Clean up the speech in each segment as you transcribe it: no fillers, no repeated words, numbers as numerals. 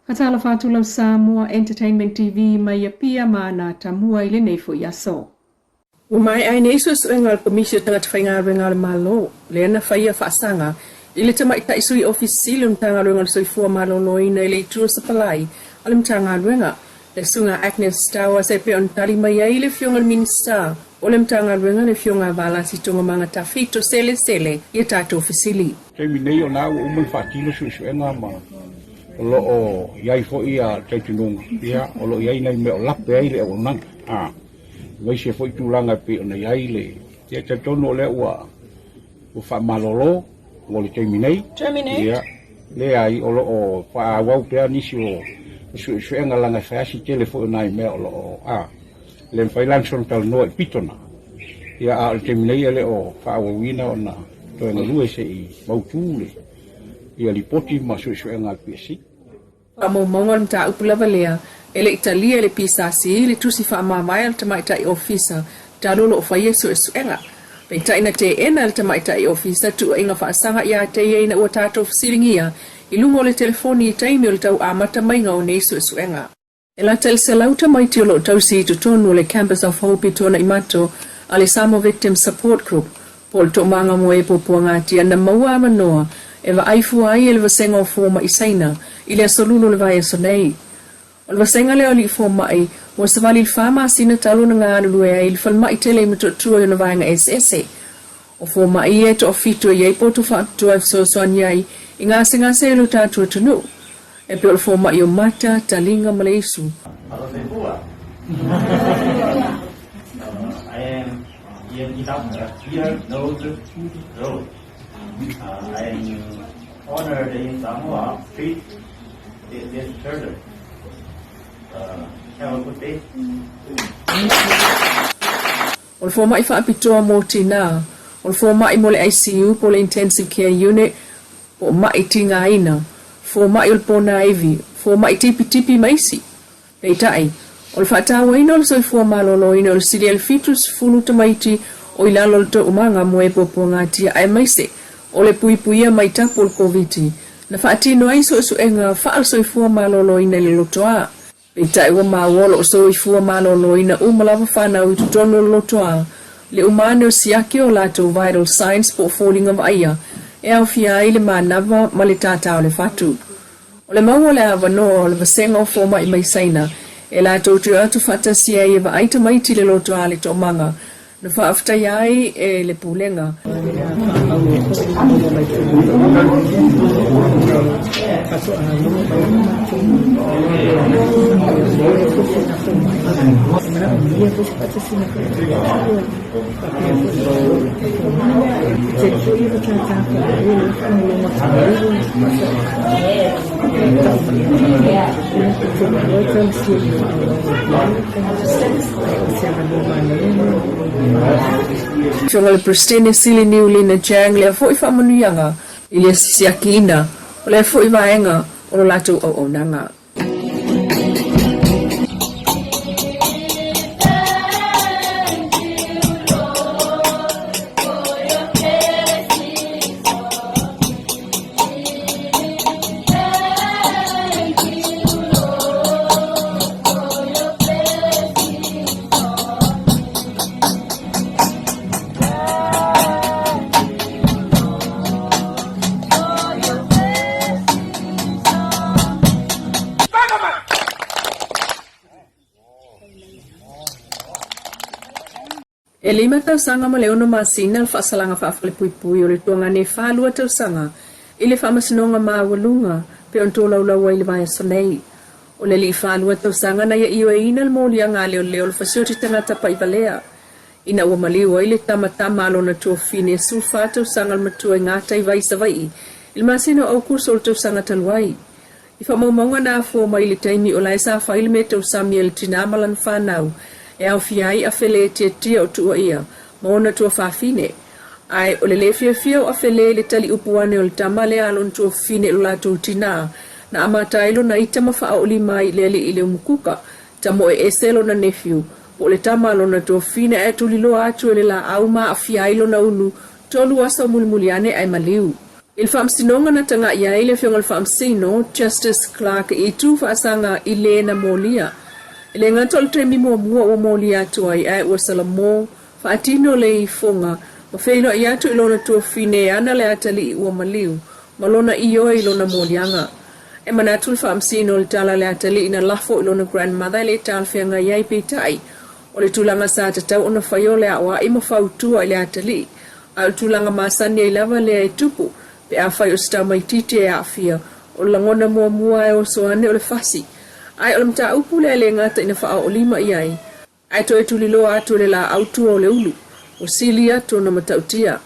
Faatalofa atu lau Samoa Entertainment TV mai Apia ma Natamua i lenei foi aso. Ua maea ai nei suesuega a le Komisi o Tagata Faigaluega a le Malo, lea na faia faasaga i le Tamaitai Sui Ofisa Sili o le Matagaluega o le Soifua Maloloina i le Itu o Sapalai a le Matagaluega, le Susuga Agnes Towers e pei ona tali mai ai le Afioga i le Minisita o le Matagaluega le Afioga Valasi Togamaga Tafito Selesele i a tatou fesili. Taimi nei o lena ua uma ona faatino suesuega ma o lo o i ai foi le talitonuga, ia, o lo o i ai nai mea o lape ai le auaunaga, a, aemaise foi tulaga e pei ona i ai le, ia, e talitonu o lea ua, ua faamalolo mo le taimi nei. Terminate. Ia, leai, o lo o faaauau pea nisi o suesuega leaga e fai lava si tele foi o nai mea o lo o, a, le mafai la ona soona talanoa i pito na. Ia, a o le taimi nei e le o faaauauina ona toe galue se i mautu le, ia lipoti ma suesuega a le PSC. Faamaumauga o le mataupu lava lea, e le i talia e le PSC le tusi faamavae a le tamaitai ofisa talu o lo o faia suesuega. Peitai na teena e le tamaitai ofisa tuuaiga faasaga ia te ia ina ua tatou fesiligia i luga o le telefoni i taimi o le tau amata maiga o nei suesuega. E lata i le 100 tamaiti o lo o tausi i totonu o le Campus of Hope i Tuanaimato a le Samoa Victims Support Group po o le Toomaga mo e Puapuagatia na maua avanoa e vaai fua ai e le vasega o fomai Saina i le aso Lulu o le vaiaso nei. O le vasega lea o alii fomai ua savali i le fa masina talu ona galulue ai i le falemai tele i Motootua i ona vaega eseese. O fomai ia e toafitu e i ai poto faapitoa e fesoasoani ai i gasegase o lo tatou atunuu. E pei o le fomai o mata, taliga ma le isu. Alo soifua. I am ENT doctor ear, nose, throat. I am honored in Samoa treat this children. Have a good day. O le fomai faapitoa mo tinā, o le fomai mo le ICU po o le Intensive Care Unit, po o maʻi tigaina, fomai o le pōnāiwi, fomai tipitipi ma isi. Peitai, o le faatauaina o le soifua maloloina o le sili ai le 70 tamaiti o i lalo o le toomaga mo e puapuagatia aemaise o le puipuia mai tapu o le Koviti na faatino ai suesuega faale-soifua maloloina i le lotoa. Peitai ua maua o lo o soifua maloloina uma lava fanau i totonu o le lotoa, le uma ane o siaki o latou vital signs po o foliga vaaia e aofia ai le manava ma le tātā o le fatu. O le mau o le avanoa o le vasega o fomai mai Saina e latou te o atu faatasi ai e vaai tamaiti i le lotoa le toomaga na faafetaia ai e le Pulega. Afioga i le Peresetene Sili Niulina Chang lea foi faamanuiaga i le siakiina o lea foi vaega o lo latou auaunaga. E lima tausaga ma le ono masina le faasalaga faafalepuipui o le tuagane e 42 tausaga i le Faamasinoga Maualuga pei ona tolaulau ai i le vaiaso nei. O le alii 42 tausaga na ia ioeina le moliaga a leoleo o le fasioti tagata paivalea ina ua maliu ai le tamatama a lona tuafafine e 14 tausaga le matua i Gataivai i Savaii i le masina o Aukuso o le tausaga talu ai. I faamaumauga na afua mai i le taimi o la e sa fai le mea tausami a le tinā ma lana fanau e aofia ai Afele e tiatia o Tuuaia ma ona tuafafine. Ae o le lē fiafia o Afele i le tali upu ane o le tama lea a lona tuafafine i lo latou tinā, na amata ai lona ita ma faaoolima ai i le alii i le umukuka, tamoe ese lona nephew, po o le tama a lona tuafafine ae tuliloa atu e le laau ma aafia ai lona ulu tolu aso mulimuli ane ae maliu. I le faamasinoga na taga'i ai le Afioga i le Faamasino, Justice Clarke i itu faasaga i le na molia. E le gata o le taimi muamua ua molia atu ai ae ua salamo faatino le ifoga ma feiloai atu i lona tuafafine e ana le atalii ua maliu ma lona ioe i lona moliaga. E manatu le Faamasino i le tala a le atalii na lafo i lona grandmother e le talafeagai ai peitai o le tulaga sa tatau ona fai o le aoa'i ma fautua i le atalii A o le tulaga masani ai lava lea e tupu pe afai o se tamaitiiti e aafia, o le lagona muamua e oso ane o le fasi. Ae o le mataupu lea e le gata ina faaoolima i ai, ae toe tuliloa atu e le laau tua o le ulu, ua sili atu ona matautia.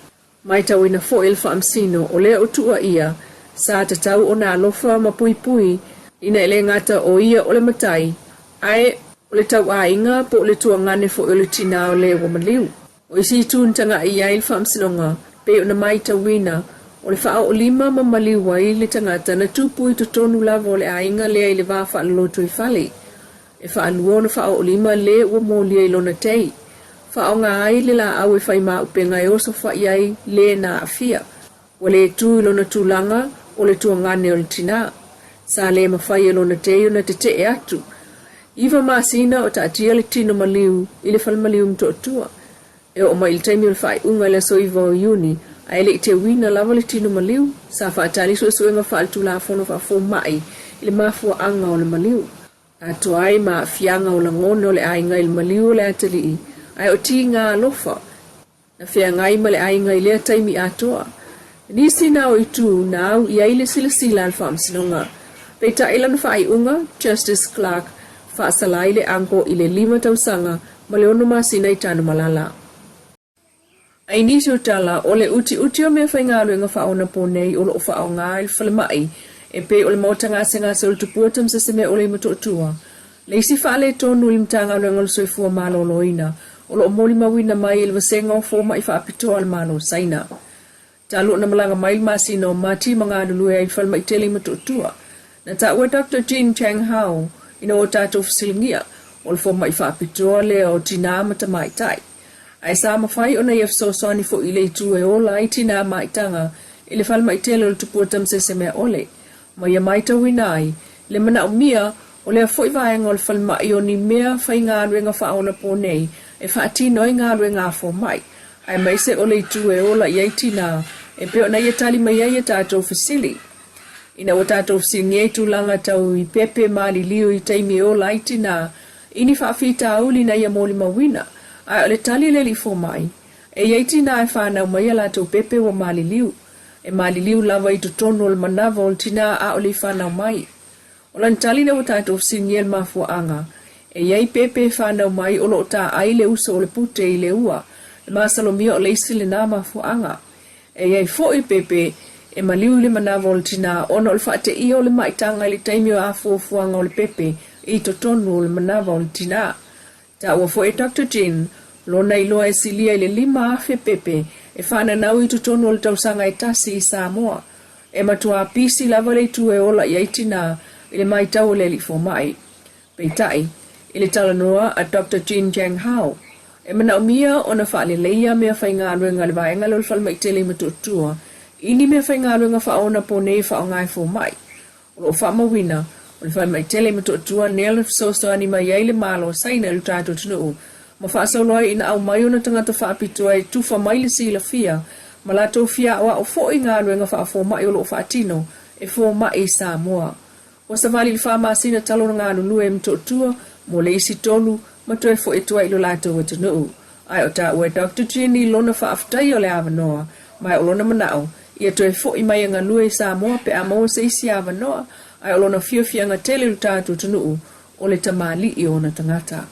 Matauina foi e le Faamasino o lea o tuuaia sa tatau ona alofa ma puipui ina e le gata o ia o le matai, ae o le tauaiga po o le tuagane foi o le tinā o le ua maliu. O isi itu na taga'i i ai le Faamasinoga, pei ona matauina, o le faaoolima ma maliu ai le tagata na tupu i totonu lava o le aiga lea i le va faalolotoifale. E faalua ona faaoolima le ua molia i lona tei. Faaaoga ai le laau e fai maupega e oso fa'i ai le na aafia. Ua le tu i lona tulaga o le tuagane o le tinā. Sa le mafai e lona tei ona tete'e atu. Iva masina o taatia le tino maliu i le falemaliu Motootua. E oo mai i le taimi o le faaiuga i le aso 9 o Iuni, ae le i teuina lava le tino maliu, sa faatali suesuega faaletulafono faafoma'i i le mafuaaga o le maliu. Atoa ai ma aafiaga o lagona o le aiga i le maliu o le atalii, ae o tiga alofa Na feagai ma le aiga i lea taimi atoa. Nisi na o itu na au i ai le silasila a le Faamasinoga. Peitai lana faaiuga, Justice Clarke faasala ai le uncle i le lima tausaga ma le ono masina i Tanumalala. I nisi o tala, o le utiuti o meafaigaluega faaonaponei o lo o faaaoga i le falemai e pei o le maota gasegase o le tupua Tamasese-meaole i Motootua, Le isi faaletonu i le Matagaluega o le Soifua Maloloina o lo o molimauina mai e le Vasega o Fomai Faapitoa a le Malo o Saina. Talu ona malaga mai le masina o Mati ma galulue ai i le falemai tele i Motootua, na taua Doctor Jin Chang Hao ina ua tatou fesiligia, o le fomai faapitoa lea o tinā ma tamaitai. Ae sa mafai ona ia fesoasoani foi i le itu e ola ai tinā maitaga i le falemai tele o le Tupua Tamasese-meaole. Ma ia maitauina ai le manaomia o lea foi vaega o le falemai o ni mea faigaluega faaonaponei e faatino ai galuega a fomai, aemaise o le itu e ola i ai tinā e pei ona ia tali mai ai a tatou fesili. Ina ua tatou fesiligia i tulaga tau i pepe maliliu i taimi e ola ai tinā i ni faafitauli ina ia molimauina, ae o le tali a le alii fomai, e i ai tinā e fanau mai a latou pepe ua maliliu. E maliliu lava i totonu o le manava o le tinā aʻole i fanau mai. O lana tali lea ua tatou fesiligia le mafuaaga, e i ai pepe e fanau mai o lo o taai le uso o le pute i le ua, e masalomia o le isi lena mafuaaga. E i ai foi pepe e maliu i le manava o le tinā ona o le faateia o le maitaga i le taimi o afuafuaga o le pepe i totonu o le manava o le tinā. Taua foi e Doctor Jin lona iloa e silia i le 5,000 pepe e faananau i totonu o le tausaga e tasi i Samoa. E matuā pisi lava le itu e ola i ai tinā i le maitau o le alii fomai. Peitai, i le talanoa a Doctor Jin Jiang Hao, e manaomia ona faaleleia meafaigaluega a le vaega lea o le falemai tele i Motootua i ni meafaigaluega faaonaponei e faaaoga e fomai. O lo o faamauina, o le falemai tele i Motootua nea le fesoasoani mai ai le Malo o Saina i lo tatou atunuu ma faasolo ai ina aumai ona tagata faapitoa e tufa mai le silafia ma latou fia aoao foi i galuega faafomai o lo o faatino e fomai i Samoa. Ua savali i le fa masina talu ona galulue i Motootua mo le isi tolu ma toe foi atu ai i lo latou atunuu. Ae o taua e Doctor Jenny lona faafetai o le avanoa, ma o lona manao, ia toe foi mai e galue i Samoa pe a maua se isi avanoa, ae o lona fiafiaga tele i lo tatou atunuu, o le tamalii o ona tagata.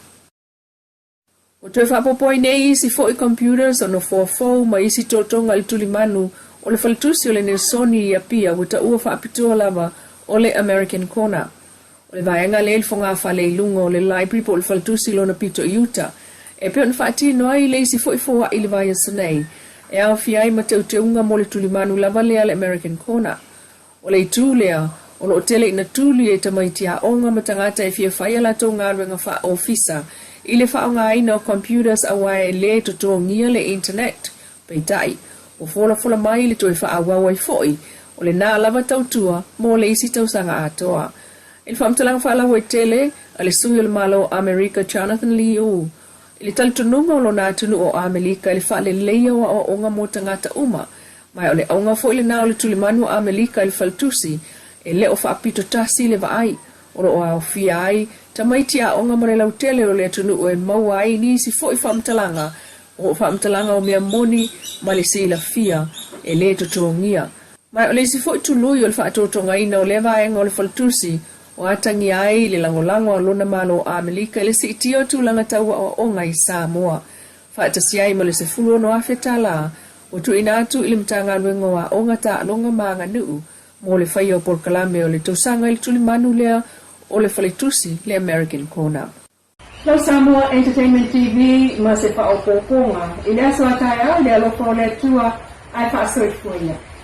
Ua toe faaopoopo ai nei isi foi computers o nofoa fou ma isi totoga i le tulimanu o le faletusi o le Nelsoni i Apia ua taua faapitoa lava o le American Corner. O le vaega lea i le fogafale i luga o le library po o le faletusi i lona pito i uta, e pei ona faatino ai le isi foi foai i le vaiaso nei, e aofia ai ma teuteuga mo le tulimanu lava lea a le American Corner. O le itu lea, o lo o tele ina tuli e tamaiti aoga ma tagata e fia fai a latou galuega faa-ofisa i le faaaogaina o computers aua e le totogia le internet. Peitai, Ua folafola mai le toe faaauau ai foi o lena lava tautua mo le isi tausaga atoa. I le faamatalaga faalauaitele a le Sui o le Malo o Amerika Jonathan Lee Uu i le talitonuga o lona atunuu o Amelika i le faaleleia o aoaoga mo tagata uma, ma o le auga foi lena o le tulimanu o Amelika i le faletusi e le o faapito tasi le vaai o lo o aofia ai tamaiti aoga ma le lautele o le atunuu e maua ai nisi foi faamatalaga o faamatalaga o mea moni ma le silafia e lē totogia. Ma o le isi foi tului o le faatotogaina o lea vaega o le faletusi o atagia ai le lagolago a lona Malo o Amelika i le siitia o tulaga tau aoaoga i Samoa, faatasi ai ma le $16,000 ua tuuina atu i le Matagaluega o Aoga, Taaloga ma Aganuu mo le faia o polokalame o le tausaga i le tulimanu lea o le faletusi le American Corner. Lau Samoa Entertainment TV ma se faaopoopoga i le aso a taeao i le alofa o le Atua ae faasoifua ia.